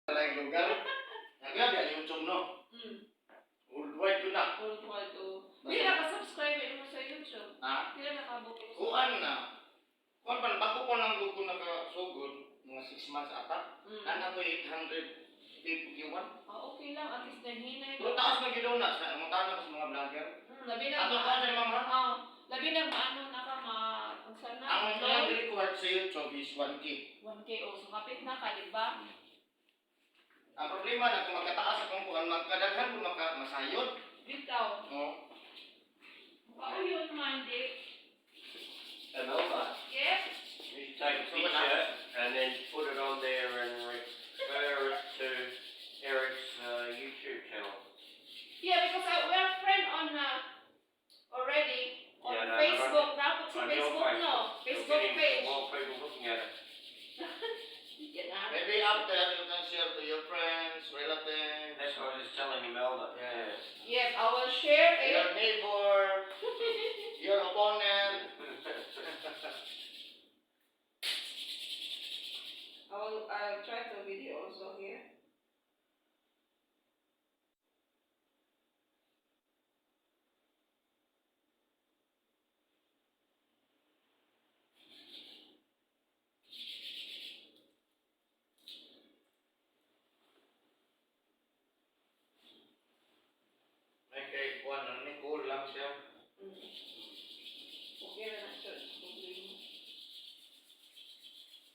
Laing lugar. Nagya di YouTube, no. Worldwide yun na. Worldwide, oh. Di na ka-subscribe mo sa YouTube. Ha? Di na nakabuko. Kuan na. Kuan pa, bago ko lang ko nakasugod, mga 6 months ata. Ana ko 851. Ah, okay lang. At least nahinay. Pero taas na gid na sa mga tao sa mga vlogger. Labi na. Ato ka sa mga Ah, labi na maano na ka ma unsa na? Ang mga required sa YouTube is 1K. 1K, oh, so kapit na ka, di ba? Ang problema na kung magkataas akong kuan, magkadaghan kung maka masayod. Bitaw. No? Pauyon man di. Hello, Yes. You should take a picture and then put it on there and refer it to Eric's YouTube channel. Yeah, because we're friend on already on Yeah, no, Facebook. Dapat sa On your Facebook, no? You're Facebook getting page. more people looking at it. Yeah, na. Maybe after you can share to your friends, relatives, That's what I was just telling Imelda. Yeah. Yes, I will share it. Your neighbor, your opponent. I'll try to video also here. May kay kuan na ni cool lang siya. Okay na na siya. Problema.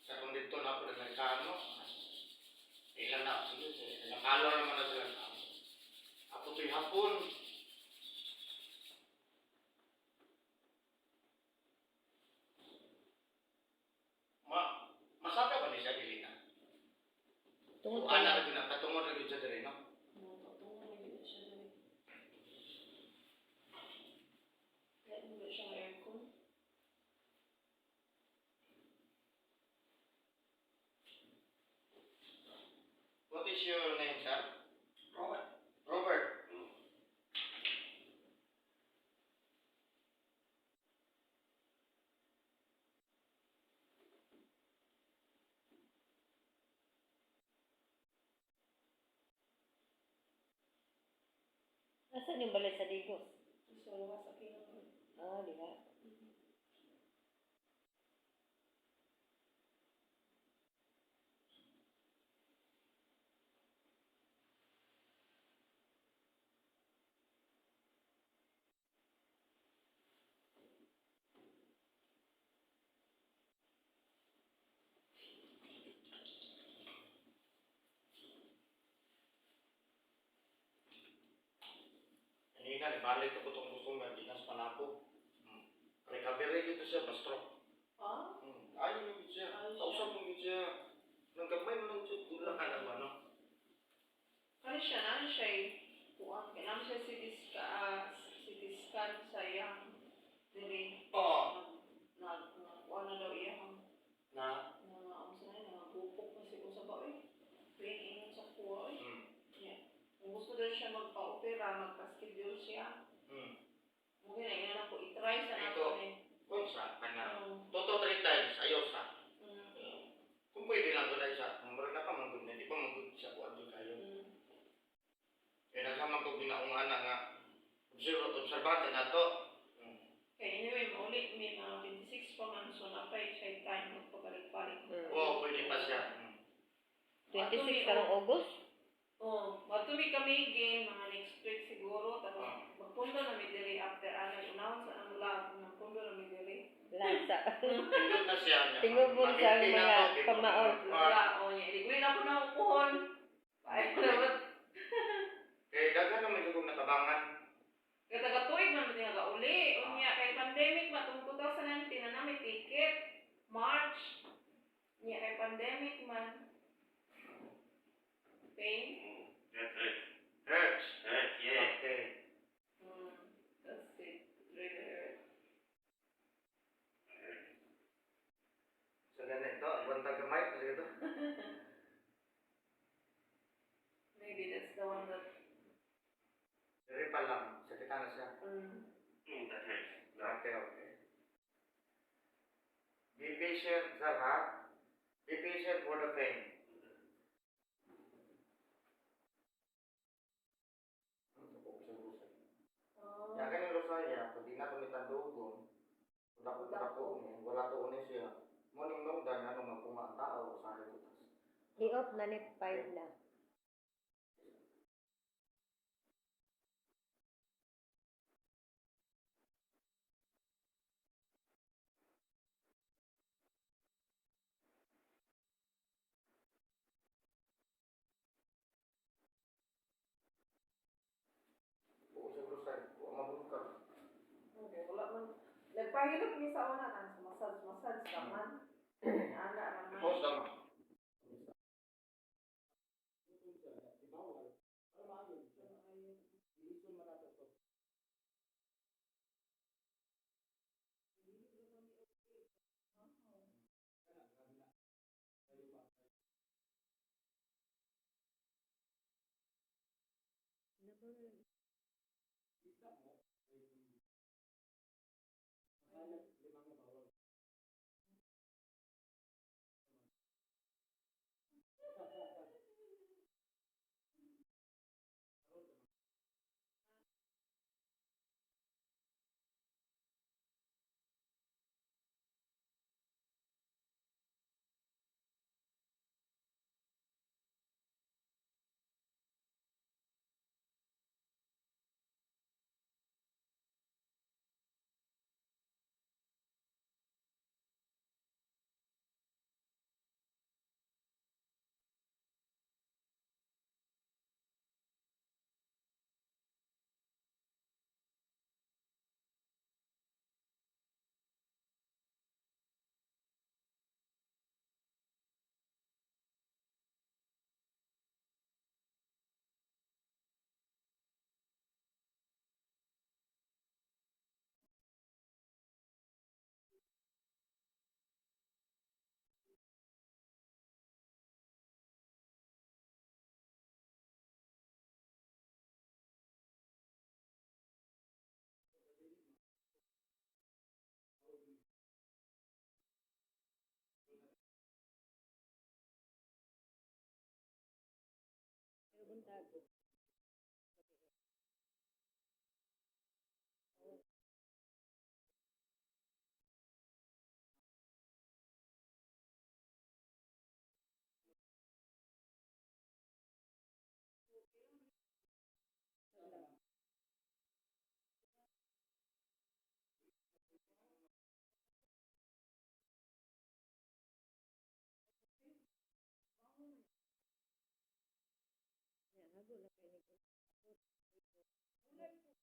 Sa kung dito na ako Amerikano. Ilan na sige, sige. Nakalo naman na sila. Ako to'y hapon. Ma masaka ba ni siya dili na? Tungod Ana kay ra gyud na katungod ra gyud siya diri, no? No, patungo na gyud siya diri. Kaya mo ba siyang aircon? What is your name, sir? Robert. Robert. Nasaan yung balay sa Digos? So, luwas sa kino. Ah, di ba? Kanina, nibalik ako itong customer, ginas pa na ako. Recovery dito siya, ba-stroke. Ah? Ayaw yung siya. Ayaw siya. Kausap mo yun siya. Nang gamay mo lang siya, gula ka naman, no? Kani siya na siya eh. Kuan kay naman siya CT scan, CT scan sa iyang diri. Oo. Nag nag kuan na daw iyang Na? na unsa na yun, nagupok na siguro sa ba eh. Pain ingon sa kuha eh. Kung gusto daw siya magpa-opera, magpa-schedule siya. Mungkin na ina ko i-try sa Ito. nato eh. Kung sa, kana. Oo. Two to three times, ayaw sa. Kung pwede lang doon ay sa, kung meron na pa, manggod na, di ba manggod siya, kuan doon kayo. Kaya naghamang ko ginaungan na nga, observe, observante na to. Okay, anyway, mauli may mga 26 pa man, so napay siya time magpabalik-balik. Oo, pwede pa siya. 26 karong August? Oh, matumi kami game mga next week siguro, tapos magpundo na mi diri after ano, unahon sa ang vlog, magpundo na mi diri. Lasa. Pindot na siya niya. Tingubon sa Maminti na mga to, di ba? pamaon. Ah, Wala, oh, niya, iligwi na ko na kuhon. Ay, dapat Eh, daghan naman yung natabangan. kaya taga-tuig man mi nga uli. Unya kay pandemic man tong 2019 na nami ticket March. Unya kay pandemic man. Pain. That hurts. Hurts. Hurts, yeah. Okay. That's it. Really hurt. So, ganito, bantag gamay, kasi ito. Maybe that's the one that Diri pa lang, sakita na siya. That hurts. No. Okay. Be patient, sir, ha? Be patient for the pain. Ang tao usahay ko tas. I-off na ni 5 na. Buo sa grocery, buo mabungkag. Okay, wala man. Nagpahilot mi sa una kan massage massage ka man. Ana ra man. Post lang. Pero buntag. Ya, hago na kay ni.